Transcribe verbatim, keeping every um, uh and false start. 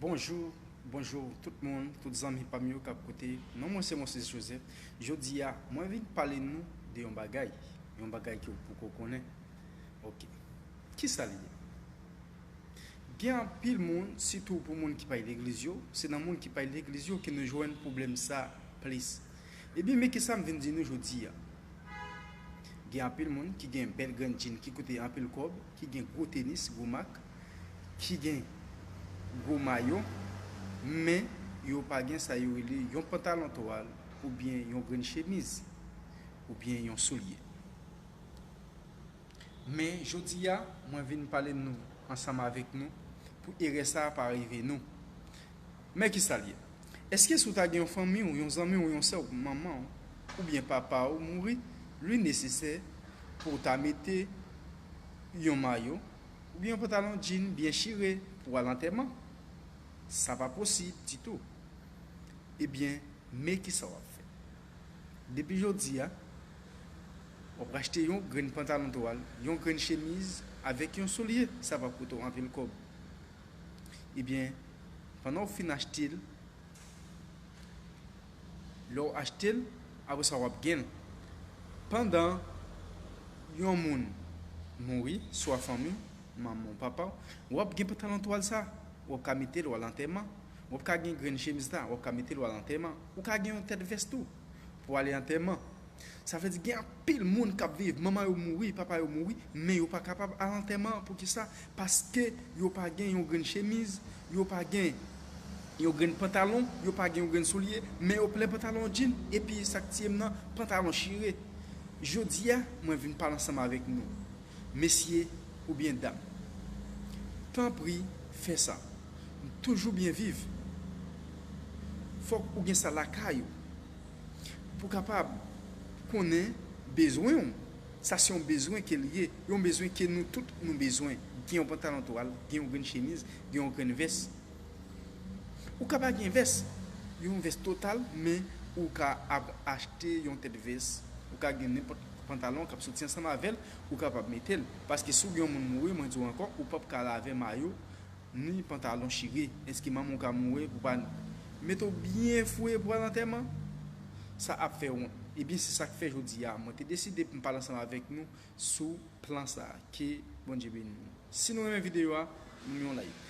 Bonjou, bonjou tout moun, tout zanmi pa m yo k ap koute. Non mwen se Moïse Joseph. Jodi a, mwen vin pale nou de yon bagay, yon bagay ke w poko konnen. Ok. Kisa l ye? Gen anpil moun, sitou pou moun ki pa y legliz yo, se nan moun ki pa y legliz yo ke nou jwenn pwoblèm sa plis. Ebyen, men kisa m vin di nou jodi a. Gen anpil moun ki gen bèl grenn djin ki koute anpil kòb, ki gen gwo tenis, gwo mak, ki gen gwo mayo, men yo pa gen sa yo rele yon pantalon twal oubyen yon grenn chemiz oubyen yon soulye. Men jodi a, mwen vin pale nou ansanm avèk nou pou erè sa a pa rive nou. Men kisa l ye? Èske si w ta gen yon fanmi w, yon zanmi w, yon sè w, manman w, oubyen papa w mouri, li nesesè pou w ta mete yon mayo oubyen yon pantalon djin byen chire pou w al antèman? Sa pa posib ditou. Ebyen, men kisa w ap fè. Depi jodi a, w ap achte yon grenn pantalon twal, yon grenn chemiz avèk yon soulye, sa p ap koute w anpil kòb. Ebyen, pandan w fin achte l, lè w achte l, apre sa w ap gen l. Pandan yon moun mouri, swa fanmi, manman w, papa w, w ap gen pantalon twal sa, w ap ka mete l w al antèman. W ap ka gen grenn chemiz la, w ap ka mete l w al antèman. Ou ka gen yon tèt vès tou pou w ale antèman. Sa vle di gen anpil moun k ap viv, manman yo mouri, papa yo mouri, men yo pa kapab al antèman. Poukisa? Paske yo pa gen yon grenn chemiz, yo pa gen yon grenn pantalon, yo pa gen yon grenn soulye, men yo plen pantalon djin, epi sa k tiye m nan, pantalon chire. Jodi a, mwen vin pale ansanm avèk nou, mesye oubyen dam. Tanpri, fè sa. Toujou byen viv. Fòk ou gen sa lakay ou. Pou kapab konnen bezwen w. Sa se yon bezwen ke l ye, yon bezwen ke nou tout nou bezwen. Gen yon pantalon twal, gen yon grenn chemiz, gen yon grenn vès. Ou ka pa gen vès, yon vès total, men ou ka ap achte yon tèt vès. Ou ka gen nenpòt pantalon k ap soti ansanm avè l, ou kapab mete l. Paske si w gen yon moun mouri, mwen di w ankò, ou p ap ka lave mayo ni pantalon chire. Èske manman w ka mouri pou pa mete w byen fouye pou al antèman? Sa ap fè wont. Ebyen, se sa k fè jodi a, mwen te deside pou m pale ansanm avèk nou sou plan sa a. Ke Bondye beni nou. Si nou renmen videyo a, ban m yon like.